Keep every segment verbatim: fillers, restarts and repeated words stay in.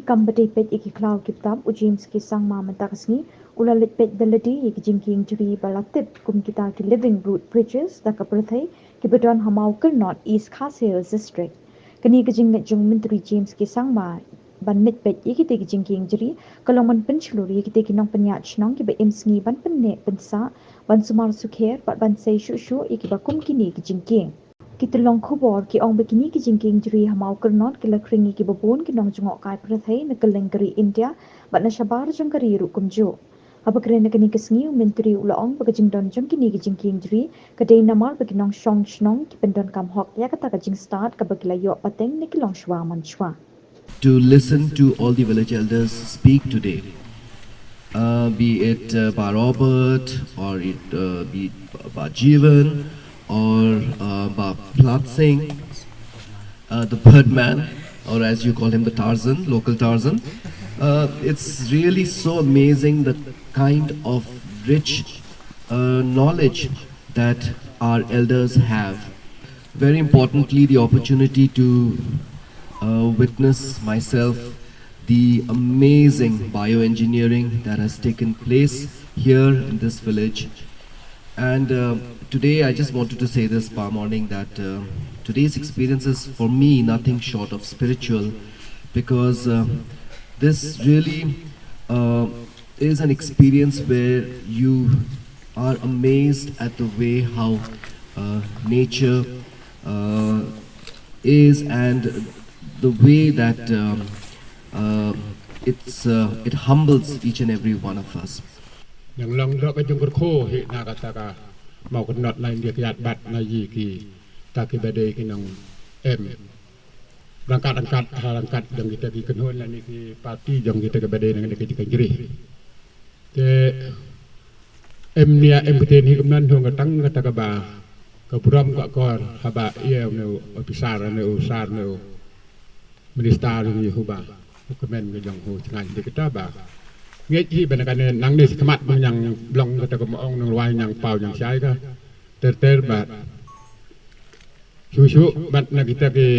Kam ba dei peit ïa ki khlaw ki btap, u James K Sangma mynta ka sngi u la leit peit da lade ïa ki jingkieng jri ba la tip kum kita ki living root bridges da ka pyrthei, kiba don ha Mawkyrnod, East Khasi Hills District. Kane ka jingleit jong u Myntri James K Sangma ban leit peit ïa kita ki jingkieng jri ka long ban pynshlur ïa kita ki nongpynïaid shnong kiba im sngi ban pynneh pynsah, ban sumar sukher bad ban sei shuh shuh ïa kiba kum kine ki jingkieng. Ki tyllong khubor ki ong ba kine ki jingkieng jri ha Mawkyrnod ki la khring ïa kiba bun ki nongjngohkai pyrthei na kylleng ka ri India bad na shabar jong ka ri ruh kumjuh. Haba kren ha kane ka sngi, u Myntri u la ong ba ka jingdon jong kine ki jingkieng jri ka dei namar ba ki nongshong shnong ki pyndonkam hok ïa kata ka jingstad kaba ki la ïoh pateng na ki longshuwa manshuwa. To listen to all the village elders speak today, uh, be it uh, Bah Robert or it uh, be it Bah Jeevan or uh, Bah Plat Singh, uh, the Birdman, or as you call him, the Tarzan, local Tarzan. Uh, it's really so amazing the kind of rich uh, knowledge that our elders have. Very importantly, the opportunity to uh, witness myself the amazing bioengineering that has taken place here in this village. And uh, today, I just wanted to say this, Bah Morning, that uh, today's experience is for me nothing short of spiritual, because uh, this really uh, is an experience where you are amazed at the way how uh, nature uh, is and the way that um, uh, it's, uh, it humbles each and every one of us. Nang long dok ka jong kyrkhu hi na kata ka Mawkyrnod na India kiat bat na yi ki ta ki badei ki nang em. Rangkat rangkat ha rangkat jong kita ki kynhun na ni ki parti jong kita ki badei na ni ki jingkieng jri. Te em nia em keten hi kumnan hong ka tang kata ka ba ka burom ka kor haba ia ne officer ne usar ne minister ni huba. Hukumen ka jong hu chngan di kita ba ngeit hi bana kane nang ni khmat bang yang blong kata ka maong nang ruai yang pau yang shai ka ter ter ba shu shu bat na kita ki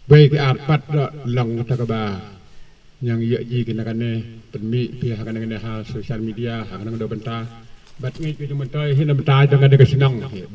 bai ki ar pat da long kata ka ba yang ya ji kena kane pynmih pi ha kane kane ha social media ha kane kane benta bat ngeit ki jong mentai hi na mentai jong kane ka sinang hi.